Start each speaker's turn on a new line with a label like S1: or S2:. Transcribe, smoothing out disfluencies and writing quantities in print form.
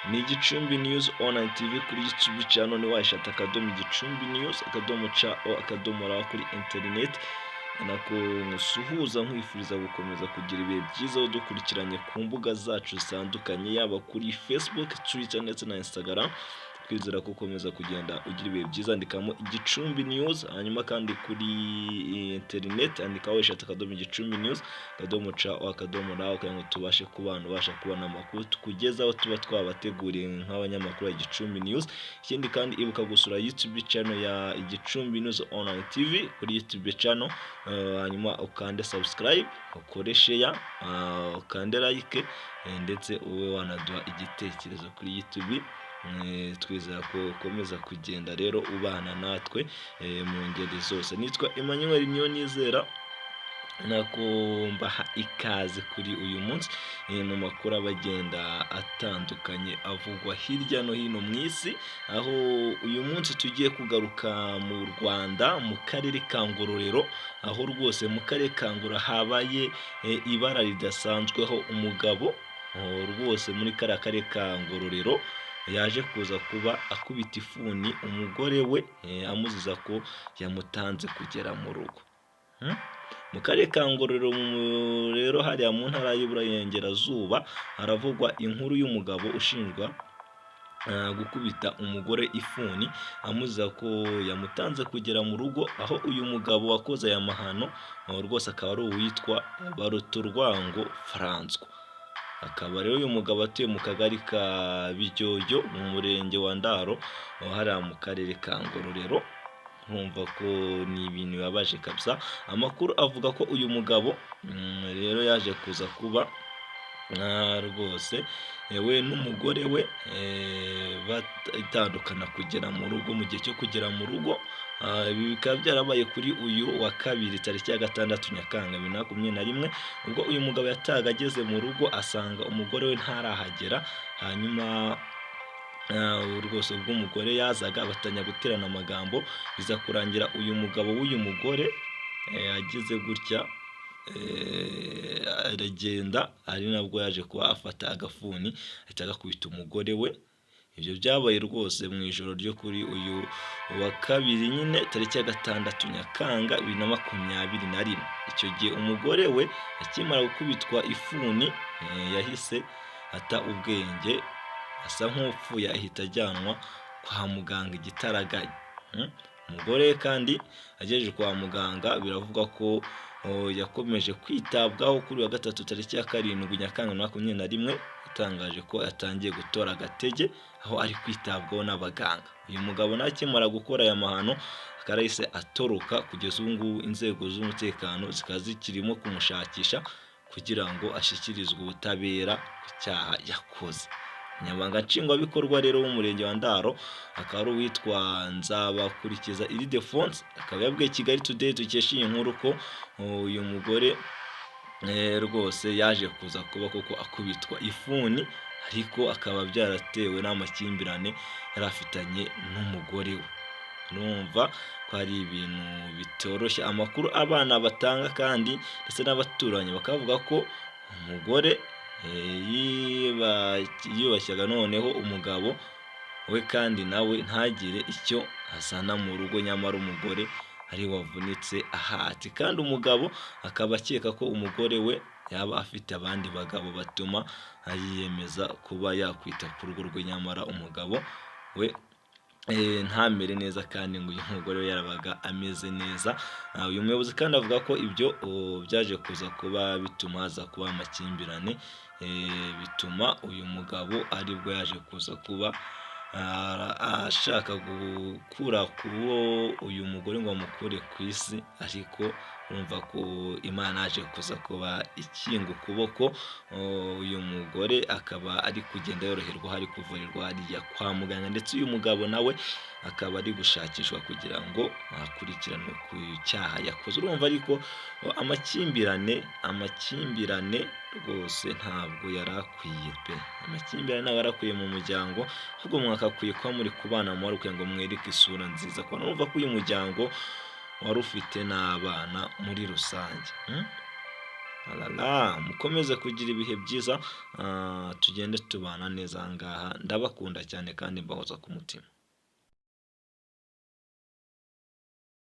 S1: Ni Igicumbi News Online TV kuri YouTube channel, ni wayishata akadomo Igicumbi News akadomo ca o akadomo ra kuri internet. Nako nkusuhuza, nkwifuriza gukomeza kugira ibihe byiza dukurikiranye ku mbuga zacu zitandukanye, yaba kuri Facebook, Twitter ndetse na Instagram. Twizera ko ukomeza kugenda ugira ibihe byiza. Andikamo Igicumbi News, hanyuma kandi kuri internet andikaho eshatu akadomo Igicumbi News akadomo ca o akadomo ra, kugira ngo tubashe kubana, ubasha kubona amakuru tukugezaho tuba twabateguriye nk'abanyamakuru ya Igicumbi News. Ikindi kandi, ibuka gusura YouTube channel ya Igicumbi News Online TV kuri YouTube channel, hanyuma ukande subscribe, ukore share, ukande like, ndetse ube wanaduha igitekerezo kuri YouTube. Twizera ko ukomeza kugenda rero ubana natwe mu ngeri zose. Nitwa Emmanuel Niyonizera, nako mbaha ikaze kuri uyu munsi mu makuru aba agenda atandukanye avugwa hirya no hino mu isi, aho uyu munsi tugiye kugaruka mu Rwanda, mu karere ka Ngororero, aho rwose mu karere ka Ngororero habaye ibara ridasanzweho. Umugabo rwose muri kariya karere ka Ngororero yaje kuza kuba akubita ifuni umugore we, amuziza ko yamutanze kugera mu rugo. Mu karere ka Ngororero rero, hariya mu ntara y'Iburengerazuba, haravugwa inkuru y'umugabo ushinjwa gukubita umugore ifuni amuziza ko yamutanze kugera mu rugo, aho uyu mugabo wakoze aya mahano rwose akaba ari uwitwa Baruturwango Francois. Akaba rero uyu mugabo atuye mu kagari ka Bijyojyo, mu murenge wa Ndaro, hariya mu karere ka Ngororero. Nkumva ko ni ibintu bibabaje kabisa. Amakuru avuga ko uyu mugabo rero yaje kuza kuba rwose we n'umugore we batandukana kugera mu rugo, mu gihe cyo kugera mu rugo. Ibi bikaba byarabaye kuri uyu wa kabiri, tariki ya 6 Nyakanga 2021, ubwo uyu mugabo yataga ageze mu rugo asanga umugore we ntarahagera. Hanyuma rwose ubwo umugore yazaga batanya guterana amagambo, biza kurangira uyu mugabo w'uyu mugore ageze gutya aragenda, ari nabwo yaje kuba afata agafuni ahita agakubita umugore we. Ibyo byabaye rwose mu ijoro ryo kuri uyu wa kabiri nyine, tariki ya 6 Nyakanga 2021. Icyo gihe umugore we akimara gukubitwa ifuni yahise ata ubwenge, asa nk'upfuye, ahita ajyanwa kwa muganga igitaraganya. Umugore we kandi agejeje kwa muganga, biravugwa ko yakomeje kwitabwaho. Kuri wa gatatu, tariki ya 7 Nyakanga 2021, yatangaje ko yatangiye gutora agatege, aho ari kwitabwaho n'abaganga. Uyu mugabo nakimara gukora aya mahano akaba yahise atoroka. Kugeza ubu ngubu inzego z'umutekano zikaba zikirimo kumushakisha kugira ngo ashyikirizwe ubutabera ku cyaha yakoze. Umunyamabanga nshingwabikorwa rero w'umurenge wa Ndaro akaba ari uwitwa Nzabakurikiza Ildephonse, akaba yabwiye Kigali Today dukesha iyi nkuru ko uyu mugore rwose yaje kuza kuba koko akubitwa ifuni, ariko akaba byaratewe n'amakimbirane yari afitanye n'umugore we. Urumva ko ari ibintu bitoroshye. Amakuru abana batanga kandi ndetse n'abaturanyi bakavuga ko umugore yiyubashyaga, noneho umugabo we kandi nawe ntagire icyo azana mu rugo, nyamara umugore ari wavunitse ahati. Kandi umugabo akaba akeka ko umugore we yaba afite abandi bagabo batuma yiyemeza kuba yakwita ku rugo rwe, nyamara umugabo we ntamere neza, kandi ngo uyu mugore we yarabaga ameze neza. Uyu muyobozi kandi avuga ko ibyo byaje kuza kuba bituma haza kuba amakimbirane, bituma uyu mugabo aribwo yaje kuza kuba ashaka gukura kuwo uyu mugore ngo amukure ku isi, ariko urumva ko Imana yaje kuza kuba ikinga ukuboko, uyu mugore akaba ari kugenda yoroherwa, ari kuvurirwa hariya kwa muganga, ndetse uyu mugabo nawe akaba ari gushakishwa kugira ngo akurikiranwe ku cyaha yakoze. Urumva ariko amakimbirane rwose ntabwo yari akwiye pe, amakimbirane ntabwo yari akwiye mu muryango, ahubwo mwakakwiye kuba muri kubana mu mahoro kugira ngo mwereke isura nziza, kuko urumva ko uyu muryango wari ufite n'abana muri rusange. Alala, mukomeze kugira ibihe byiza, tugende tubana neza aha ngaha, ndabakunda cyane kandi mbahoza ku mutima.